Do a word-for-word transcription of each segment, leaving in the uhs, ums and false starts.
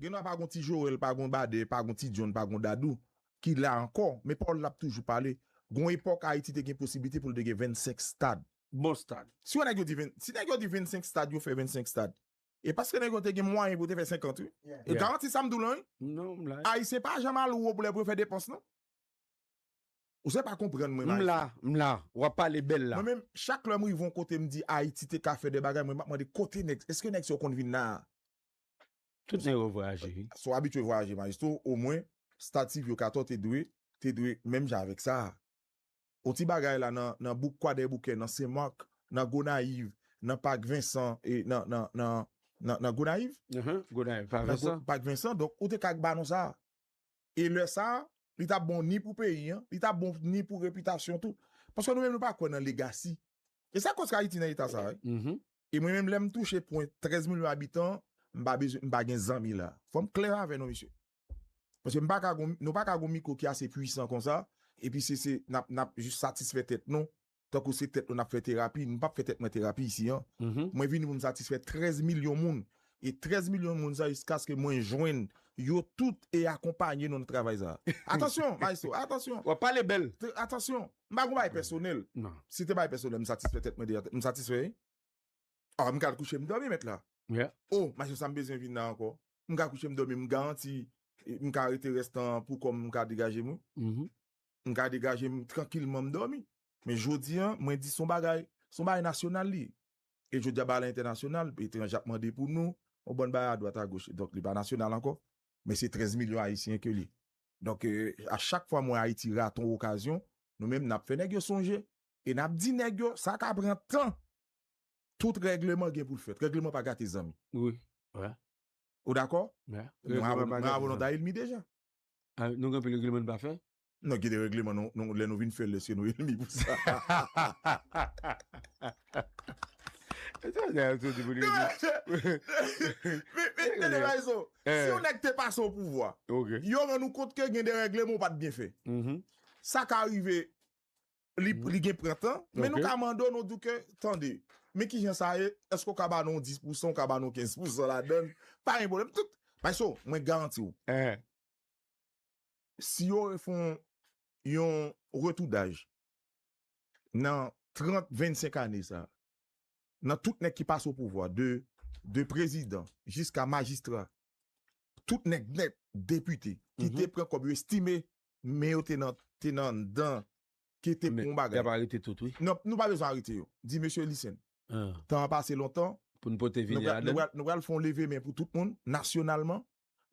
Gen dwa pa gon ti Joel, pa gon Baden, pa gon ti John, pa gon Dadou ki la ankò, men pawòl la ap toujou pale. Gon epòk Ayiti te gen posiblite pou l te gen vennsenk stad. Bon stad. Si yon nèg yo di ven- si nèg yo di vennsenk stad, yo fè vennsenk stad. E paske nèg yo te gen mwayen pou te fè senkant, wi. E garanti sa m di w lan, wi. Non, m la. Ayisyen pa janm al wo pou lè pou yo fè depans, non. Ou se pa konprann mwen, M la, m la. W ap pale bèl la. Mwen menm, chak lè m rive yon kote, m di Ayiti te ka fè de bagay, mwen m ap mande kote nèg, èske nèg sa yo konn vin la? Tout nèg yo vwayaje, wi. Si w abitye vwayaje, Maestro, omwen, stad Sylvio Cator te dwe, te dwe menm jan avèk sa. Yon ti bagay la nan, nan bouk Kwadèboukè, nan Senmak, nan Gonayiv, nan Pak Vensan, e nan, nan, nan, nan, nan Gonayiv? Gonayiv, Pak Vensan. Pak Vensan, donk ou te ka ba nou sa. E lè sa, li t ap bon ni pou peyi an, li t ap bon ni pou repitasyon tou. Paske nou menm nou pa kwè nan legasi. E sa koz Ayiti nan eta sa, wi. E mwen menm lè m touche pwen trèz milyon abitan, m pa bezwen, m pa gen zanmi la. Fò m klè avè nou, mesye. Paske m pa ka gon, nou pa ka gon mikwo ki ase pwisan konsa, epi se, se, n ap, n ap jis satisfè tèt nou, tankou se tèt nou n ap fè terapi, nou p ap fè tèt mwen terapi isi an. Mwen vini pou m satisfè trèz milyon moun. E trèz milyon moun sa, jiskaske mwen jwenn yo tout e akonpanye nou nan travay sa. Atansyon, Maestro, atansyon. W ap pale bèl. Atansyon, m pa gon bagay pèsonèl. Si te bagay pèsonèl, m satisfè tèt mwen deja, m satisfè, wi. Ah, m ka al kouche m dòmi mèt la. Oh, Maestro, sa m bezwen vin la ankò. M ka kouche m dòmi, m garanti, e, m ka rete rèstan pou kò m, m ka degaje m, wi. M ka degaje m trankilman, m dòmi. Men jodi an, mwen di se yon bagay, se yon bagay nasyonal li. E jodi a bagay la entènasyonal, etranje ap mande pou nou, yon bann bagay adwat agoch. Donk, li pa nasyonal ankò, men se trèz milyon Ayisyen ke li. Donk, e, a chak fwa m wè Ayiti rate yon okazyon, nou menm n ap fè nèg yo sonje, e n ap di nèg yo, sa ka pran tan. Tout règleman gen pou l fèt. Règleman pa gate zanmi. Wi, wi. Ou dakò? Mwen a volonta elmi deja. Nou gen anpil règleman n pa fè? Non, gen de règleman nou, nou, lè nou vin fè l, èske nou elmi pou sa? Men, men, tande, Maestro, si yon nèg te pase o pouvwa, yo rann ou kont ke gen de règleman ou pa t byen fè. Sa ka rive, li, li gen pran tan, men nou ka mande w, nou di w ke, tande, men kijan sa ye, èske w ka ba nou dis pousan, w ka ba nou kenz pousan ladan l? Pa gen pwoblèm. Tout, Maestro, mwen garanti w, si yo refè yon, yon retoudaj nan trant, vennsenk ane sa, nan tout nèg ki pase o pouvwa, de, de prezidan jiska majistra, tout nèg nèt, depite, ki te pran kòb yo estime, men yo te nan, te nan anndan, ki te pou yon bagay. Y ap arete tout, wi. Non, nou pa bezwen arete yo. Di mesye Lisen, tan an pase lontan, pou n pote vini ladan. Nou pral fè yon leve men pou tout moun, nasyonalman,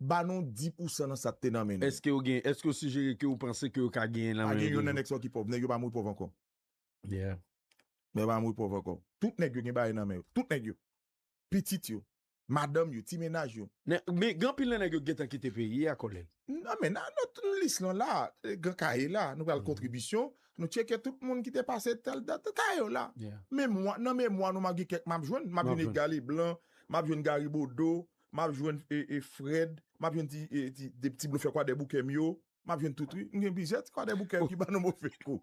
ba nou dis pousan nan sa k te nan men nou. Èske w gen, èske w sijere ke w panse ke yo ka genyen nan men yo toujou? Pa gen youn nan nèg sa yo ki pòv, nèg yo pa mouri pòv ankò. Yeah. Nèg yo pa mouri pòv ankò. Tout nèg yo gen bagay nan men yo. Tout nèg yo. Pitit yo. Madanm yo, ti mennaj yo. Men, men gen anpil nan nèg yo k gentan kite peyi a, Kòlèl. Non, men nan, nan, nan lis lan la, e, gen kaye la, nou pral kontribisyon, nou tcheke tout moun ki te pase tèl dat, kaye yo la. Memwa, nan memwa nou, m ap gen kèk m ap jwenn, m ap jwenn Edga Leblanc, m ap jwenn Gary Bodeau, m ap jwenn, e, e, Fred, m ap jwenn ti, e, ti, de ti blofè Kwadèboukè m yo, m ap jwenn tout, wi. M gen plizyè ti Kwadèboukè ki ban nou move kou.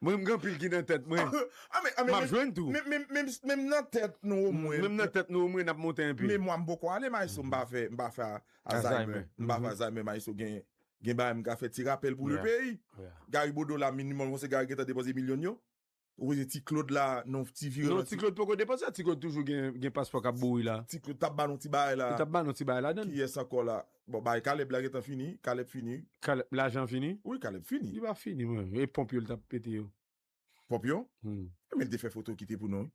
Mwen, m gen anpil ki nan tèt mwen. M ap jwenn tou. Menm nan tèt nou omwen. Menm nan tèt nou omwen, n ap monte enpe. Memwa m poko ale, Maestro, m pa fè, m pa fè Alzheimer. M pa fè Alzheimer, Maestro, gen, gen bagay m ka fè ti rapèl pou le peyi. Gary Bodeau la, minimòm, se Gary gentan depanse milyon yo. Ou wè ti Claude la, non, ti vire. Non, ti Claude poko depanse, ti Claude toujou gen, gen paspò k ap bouri la. Ti Claude t ap ba nou ti bagay la. Li t ap ba nou ti bagay ladan. Kiyès ankò la? Bon, bagay Kalèb la gentan fini, Kalèb fini. Kalèb, lajan fini? Wi, Kalèb fini. Li pa fini, mwen. E ponp yo, li t ap pete yo. Ponp yo? Hmm. Men li te fè foto kite pou nou, wi.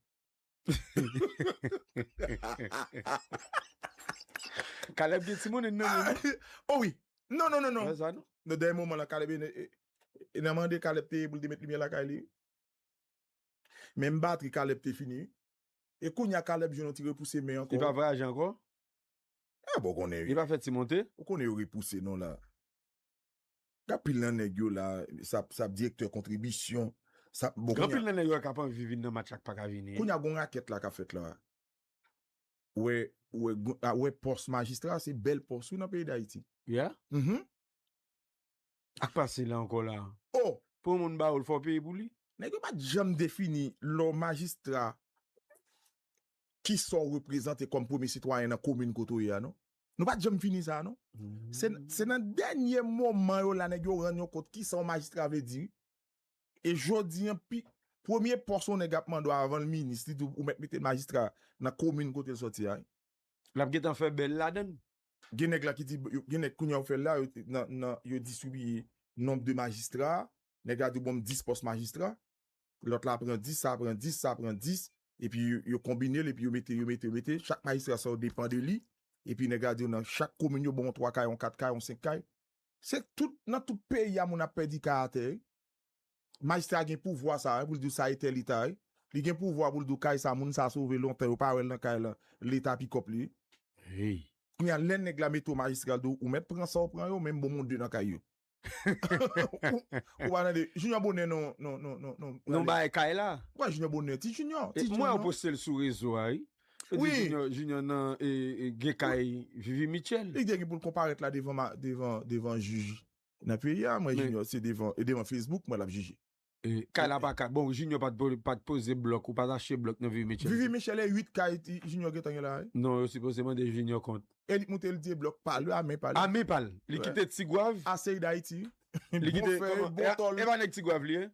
Kalèb gen timoun nan men. Oh wi. Non, non, non, non. Non, dènye moman la, Kalèb, e, e, e nan mande Kalèb te ye pou l te met limyè lakay li. Menm batri Kalèb te fini. E kounye a Kalèb jwenn yon ti repouse men ankò. Li pa vwayaje ankò? A, bon, konnen, li pa fè ti monte? Ou konnen yo repouse non la. Gen anpil nan nèg yo la, sa, sa direktè kontribisyon, sa, bon, gen anpil nan nèg yo k ap anvi vin nan match la k pa ka vini. Kounye a gon rakèt la k ap fèt la. Ou wè, ou wè, ou wè pòs majistra, se bèl pòs wi nan peyi Dayiti. Yeah? Mhm. Ak pase la ankò la. Oh! Pou yon moun ba ou l, fò w peye pou li. Nèg yo pa t janm defini lè w majistra. kisa w reprezante kòm premye sitwayen nan komin kote w ye a, non. Nou pa t janm fini sa, non. Se, se nan dènye moman yo la, nèg yo rann yo kont kisa yon majistra vle di. E jodi an, pi, premye pòs yon nèg ap mande w avan l minis, li di w ou mèt mete majistra nan komin kote l sòti a, wi. L ap gentan fè bèl ladan l. Gen nèg la ki di, yo- gen nèg kounye a yo fè l la, yo, nan, nan, yo distribiye nonb de majistra, nèg la di bon, m dis pòs majistra, lòt la pran dis, sa pran dis, sa pran dis, epi yo, yo konbine l, epi yo mete, yo mete, yo mete, chak majistra sa yo depan de li, epi nèg la di yo nan chak komin yo bon yon twa kay, yon kat kay, yon senk kay. Se tout, nan tout peyi a moun ap pèdi kay atè, wi. Majistra gen pouvwa sa, wi, pou l di w sa e tèl eta, wi. Li gen pouvwa pou l di w kay sa, moun sa sove lontan, yo pa wè l nan kay lan, leta pikòp li. Hey. Kounye a, lè nèg la mete w majistra, l di w, ou mèt pran sa w pran yo, men m bon moun de nan kay yo. Ou, ou pa tande, Junior Bonè non, non, non, non, non. Non, bagay kay la. Wè, Junior Bonè, ti Junior, ti Junior. Mwen, yo poste l sou rezo a, wi. Yo di Junior, Junior nan, e, e, gen kay Vivi Mitchell. Li te gen pou l konparèt la devan, ma- devan, devan jij nan peyi a, mwen Junior, se devan, e devan Facebook, mwen l ap jije. E, kay la pa ka. Bon, Junior pa t po- pa t poze blòk, ou pa t achte blòk nan Vivi Mitchell. Vivi Mitchell e uit kay ti Junior gentan gen la, wi. Non, yo sipoze mande Junior kont. E li t moute l di e blòk pa l, a men pa l. A men pa l. Li kite Tigwav. A seri Dayiti, wi. Li kite, bon fè, bon tòl. E pa nèg Tigwav li ye?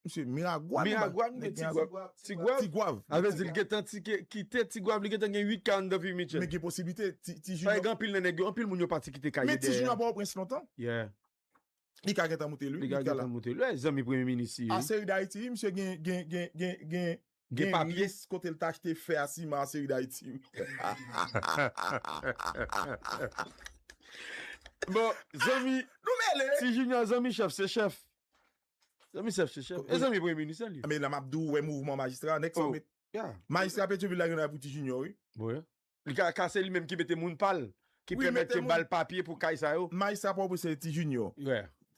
Misye Miragwàn. Miragwàn, men Tigwav. Tigwav. Sa vle di l gentan kite Tigwav, li gentan gen uit kay anndan Vivi Mitchell. Men gen posiblite, ti, ti Junior. Sa gen anpil nan nèg yo, anpil moun yo pati kite kay yo dèyè. Men ti Junior pa Pòtoprens lontan. Yeah. Li ka gentan moute li. Li ka gentan moute li. Zanmi premye minis li. A seri Dayiti, misye gen, gen, gen, gen, gen, gen papye. Lis kote l t achte fè a siman a seri Dayiti. Bon, zanmi, nou mele. Ti Junior, zanmi chèf, se chèf. Zanmi chèf, se chèf. E zanmi premye minis, li. Men la m ap di w, wè mouvman majistra, nèg sa yo met. Majistra Petyonvil la gen la pou ti Junior, wi. Wi. Li ka, ka se li menm ki mete moun pa l, ki pèmèt yo ba l papye pou kay sa yo. Majistra Pòtoprens se ti Junior.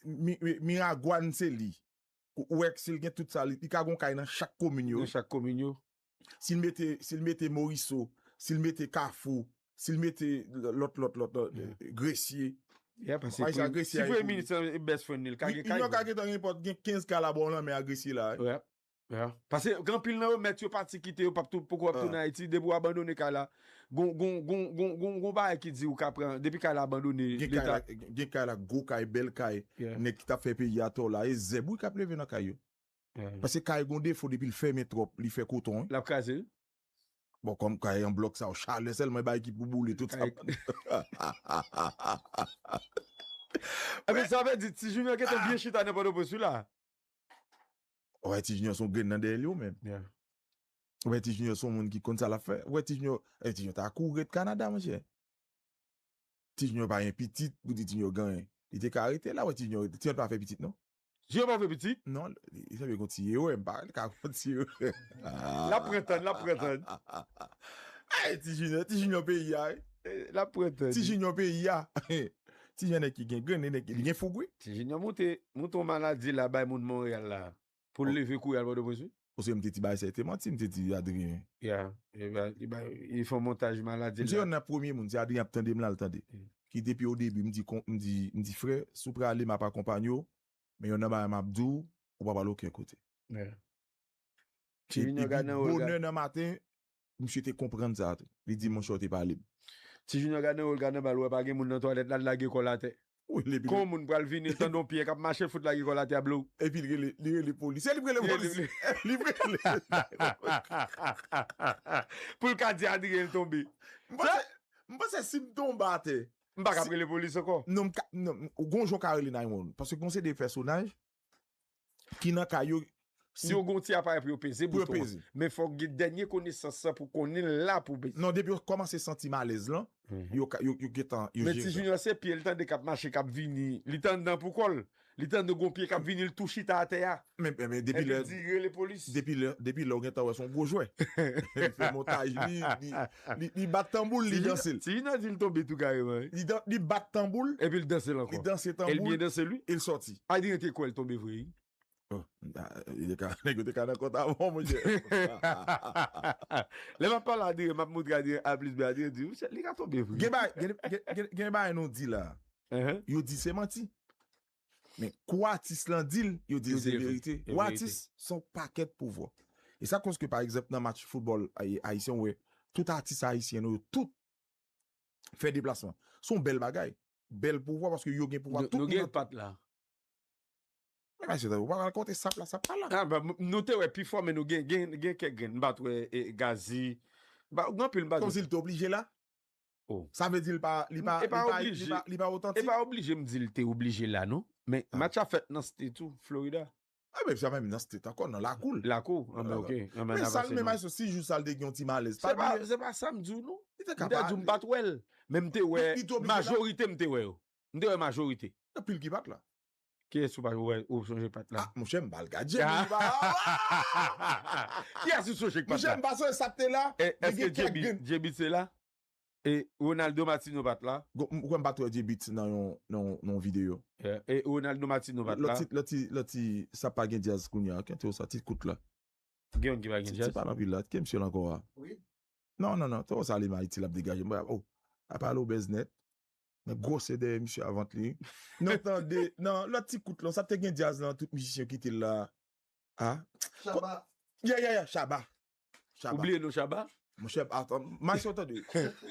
Mi- mi- Miragwàn se li. Ou, ou wè si l gen tout sa, li, li ka gon kay nan chak komin yo. Nan chak komin yo. Si l mete, si l mete Moriso, si l mete Kafou, si l mete lòt, lòt, lòt, lòt, Gresye. Yeah, paske Gresye ti premye minis lan e best friend li, l ka gen kay. Junior ka gentan gen pòt, gen kenz kay la bò w lanmè a Gresye la, wi. Yeah. Paske gen anpil nan yo mèt yo pati kite yo p ap tou- poko ap tounen Ayiti, depi w abandone kay la, gon, gon, gon, gon, gon, gon bagay ki di ou ka pran, depi kay la abandone, gen kay la, gen kay la, gwo kay, bèl kay, nèg ki t ap fè peyi a tò la, e zèb wi k ap leve nan kay yo. Paske kay gon defo, depi l fèmen twòp, li fè koton, wi. L ap kraze, wi. Bon, kòm kay an blòk sa yo, chalè sèlman bay ki pou boule tout sa. Ebyen, sa vle di, Ti Junior gentan byen chita nan Pòtoprens wi la. Ou wè Ti Junior se yon grenn nan dèyè li ou menm. Ou wè Ti Junior se yon moun ki konn sa l ap fè. Ou wè Ti Junior, e Ti Junior ta kouri ret Kanada, monchè. Ti Junior pa gen pitit, pou di Ti Junior gen anyen. Li te ka rete la, ou wè Ti Junior rete. Ti Junior pa fè pitit, non. Ti Junior pa fè pitit? Non, li, li sanble gon ti erè, m pa, li ka gon ti erè. L ap pran tan, l ap pran tan. Ay, Ti Junior, Ti Junior peyi a, wi. L ap pran tan. Ti Junior peyi a. Ti Junior nèg ki gen grenn, nèg ki gen foug, wi. Ti Junior moute, moute yon maladi la bay moun Monreyal la. Pou l leve kouri al Pòtoprens, wi. Paske m te di bagay sa, e te manti, m te di Adrien. Ya, li bay, li bay, li fè yon montaj maladi la. M se yonn nan premye moun, si Adrien ap tande m la, l tande. Ki depi o debi, m di, kon- m di, m di, frè, si w prale, m ap akonpanye w, men yonn nan bagay m ap di w, ou pa pral okenn kote. Ti Junior gade nan wòl, bonè nan maten, misye te konprann sa tou. Li di, monchè, w te pale m. Ti Junior gade nan wòl, gade nan bal, wè pa gen moun nan twalèt la, l lage kò l atè. Wi, epi kon moun pral vini, l tande yon pyè k ap mache, l fout lage kò l atè a blow. Epi l rele, li rele polis. Se li k rele polis. Li rele. Pou l ka di Adrien l tonbe. M panse, m panse si m tonbe atè. M pa ka rele polis ankò. Non, m ka, non, gon jan w ka rele nine one one. Paske gon se de pèsonaj ki nan kay yo, si yo gon ti aparèy pou yo peze bouton an. Men fòk gen dènye konesans lan pou konnen l la pou peze. Non, depi yo kòmanse santi malèz lan, yo ka, yo, yo gentan, yo jere sa. Men Ti Junior se pye l tande k ap mache, k ap vini, li tande nan pou kò l. Li tande gon pye k ap vini, l tou chita atè a. Men, men, men depi lè, epi l di rele polis. Depi lè, depi lè w gentan wè se yon gwo jwè. Li fè montaj li, li, li, li bat tanbou l, li danse l. Ti Junior di l tonbe tou kareman, wi. Li dan- li bat tanbou l. Epi l danse l ankò. Li danse tanbou l. E l byen danse l, wi. E l sòti. Adrien te kwè l tonbe vre, wi. Oh, ah, li te ka, nèg yo te ka nan kont avan w, monchè. Lè m ap pale Adrien, m ap montre Adrien A plis B, Adrien di, "Monchè, li ka tonbe vre." Gen bagay, gen, gen, gen, gen bagay nou di la. Yo di se manti. Men kou atis lan di l, yo di l se verite. Kou atis se yon pakèt pouvwa. E sa koz ke, pa egzanp, nan match foutbòl ay- ayisyen, w wè, Tout atis ayisyen nou yo, tout fè deplasman. Se yon bèl bagay. Bèl pouvwa paske yo gen pouvwa. Nou, tout nou moun gen nan pat la. Men mesye, ou pa pral konte sap la, sap pa la. Ah, ba, m- nou te wè pi fò, men nou gen, gen, gen kèk grenn. M pa t wè e, Gazi. Ba, gen anpil m pa t wè. Kòmsi l te oblije la? Oh. Sa vle di li pa, li pa, e pa li pa, li oblije. Pa, li pa otantik. E pa oblije m di l te oblije la, non. Men match la fèt nan state tou, Florida. Ah, men sa menm nan state ankò, nan lakou l. Lakou? Ah, men ok. Ah, men men sa l menm ayisyen, si jou sa l te gen yon ti malèz. Se pa, se pa sa m di w, non. M te di w m pa t wè l. Men m te wè majorite, m te wè yo. M te wè majorite. Anpil ki pa t la. Kiyès ou pa wè, ou sonje pa t la? Ah, monchè, m pa al gade, men li pa. Kiyès ou sonje ki pa t la? Monchè, m pa sonje sa k te la. E, èske J B, J B te la? E Ronaldo Martino pa t la? Ou kwè m pa t wè J B nan yon, nan yon, nan yon videyo? E Ronaldo Martino pa t la? Lòt ti, lòt ti, lòt ti, sa pa gen djaz kounye a, kente w sa, ti kout la. Gen yon ki pa gen djaz? Ti pa nan pil la, ki misye la ankò a? Wi. Non, non, non, te wè sa li m Ayiti, l ap degaje. Mwen, oh, a pale obèz nèt. Men gwosè dèyè misye a vant li. Non, tande, nan lòt ti kout lan, sa te gen djaz lan, tout mizisyen kite l la. Ah? Shabba. Yeah, yeah, yeah, Shabba. Shabba. Ou bliye non Shabba? Monchè, atann, may sa w tande.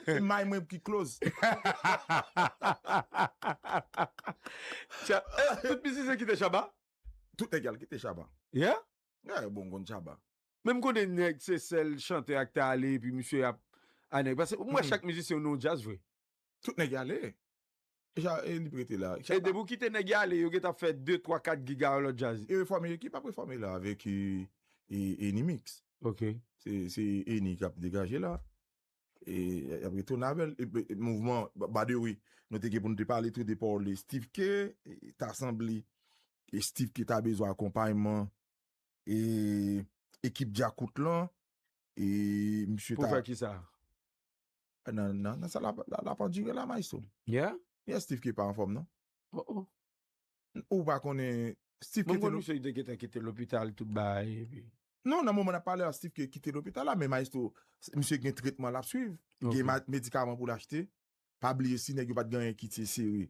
Se may mwen ki close. Cha- eh, tout mizisyen kite Shabba? Tout nèg al kite Shabba. Yeah? Yeah, bon, konn Shabba. Men m konnen nèg se sèl chantè a k te ale, epi misye ap a nèg. Paske m wè chak mizisyen nan yon djaz vre. Tout nèg ale. E sa, e li prete la. E depi w kite nèg yo ale, yo gentan fè de, twa, kat giga yon lòt djaz. E refòme ekip ap refòme la avèk e, e, Enimix. Ok. Se, se Eni k ap degaje la. E y ap retounen avè l. E, e, mouvman, ba- by the way, nou te gen pou nou te pale tou de pawòl de Steve K, e, ta sanble e Steve K ta bezwen akonpayman e ekip Djakout lan, e misye ta. Pou fè kisa? Nan, nan, nan sa la, la, la pandire la, maestro. Yeah? Yeah, Steve K pa anfòm, non? Oh, oh. Ou pa konnen Steve K te. Mwen konn misye te gentan kite lopital, tout bagay, epi. Non, nan moman n ap pale a, Steve K kite lopital la, men maestro, misye gen tretman l ap swiv. Gen medikaman pou l achte. Pa bliye, si nèg yo pa t gen anyen ki te sere.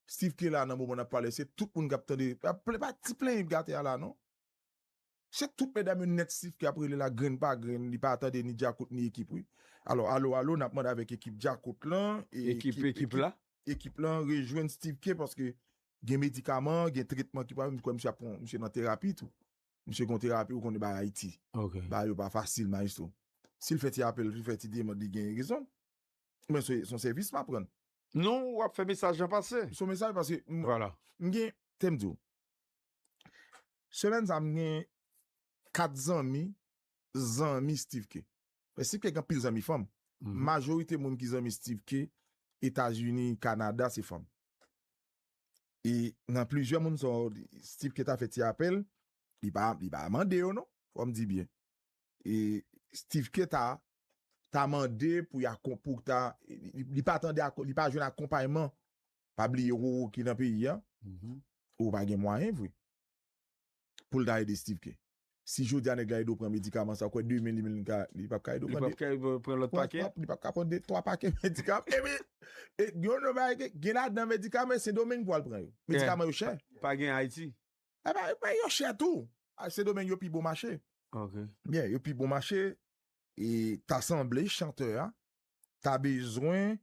Steve K la, nan moman n ap pale, se tout moun k ap tande. Pa, pa ti plenyen gate a la, non. Se tout medam yo nèt Steve K ap rele la grenn pa grenn, li pa tande ni Djakout ni ekip, wi. Alò, alo, alo, n ap mande avèk ekip Djakout lan, e ekip, ekip, ekip la? Ekip lan rejwenn Steve K paske gen medikaman, gen tretman ki pral, m kwè misye ap pran, misye nan terapi tou. Misye gen terapi, ou konnen bagay Ayiti. Ok. Bagay yo pa fasil, maestro. Si l fè ti apèl, li fè ti demann, li gen rezon. Men se, se yon sèvis m ap rann. Non, w ap fè mesaj lan pase. Se yon mesaj paske m, m gen, te m di w. Semèn sa, m gen kat zanmi, zanmi Steve K. Men Steve K gen anpil zanmi fanm. Majorite moun ki zanmi Steve K, Etazini, Kanada, se fanm. E nan plizyè moun sa, Steve K ta fè ti apèl, li pa, li pa mande yo non, fò m di byen. E Steve K ta, ta mande pou y akon-, pou ta, li, li pa tande, li pa jwenn akonpayman. Pa bliye Roro ki nan peyi a. Ou pa gen mwayen vre. Pou l ta ede Steve K. Si jodi a nèg la ede w pran medikaman sa, ou kwè demen li menm li ka, li p ap ka ede w pran de, pran lòt pakè? Li p ap ka pran de, twa pakè medikaman. Epi, e, gen yon bagay, gen ladan medikaman, Sendomeng pou al pran yo. Medikaman yo chè. Pa gen Ayiti. Ebyen, ebyen, yo chè tou. A Sendomeng, yo pi bon mache. Ok. Byen, yo pi bon mache. E ta sanble chantè a ta bezwen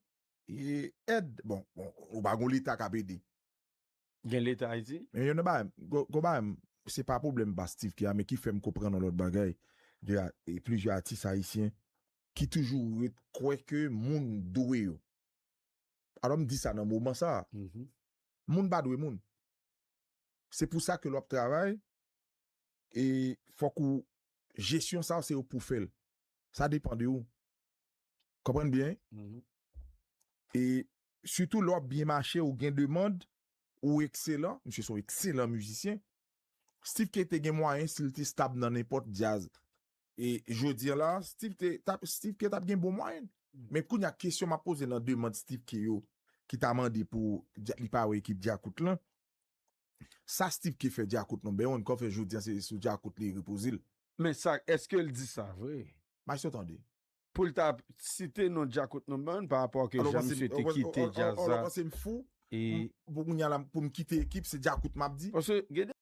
e èd. Bon, bon, ou pa gon leta k ap ede. Gen leta Ayiti? Men yo nan bagay, go, go bagay, se pa pwoblèm ba Steve K a, men ki fè m konprann yon lòt bagay de a, e plizyè atis ayisyen ki toujou ret kwè ke moun dwe yo. Alò m di sa nan moman sa a. Moun pa dwe moun. Se pou sa ke lè w ap travay, e fòk ou, jesyon sa se ou pou fè l. Sa depann de ou. Konprann byen? E sitou lè w ap byen mache, ou gen demann, ou ekselan, misye se yon ekselan mizisyen. Steve K te gen mwayen si l te stab nan nenpòt djaz. E jodi a la, Steve te, t ap, Steve K t ap gen bon mwayen. Men kounye a kesyon m ap poze nan demann Steve K yo, ki ta mande pou Dja-, li pa wè ekip Djakout lan. Sa Steve K fè Djakout non, ben yon kò fè jodi a se sou Djakout li repoze l. Men sa, èske l di sa vre? Maestro tande. Pou l ta site non Djakout non ban pa rapò ke jan misye te kite djaz la. Alò w panse m fou? Pou kounye a la, pou m kite ekip, se Djakout m ap di? Paske gen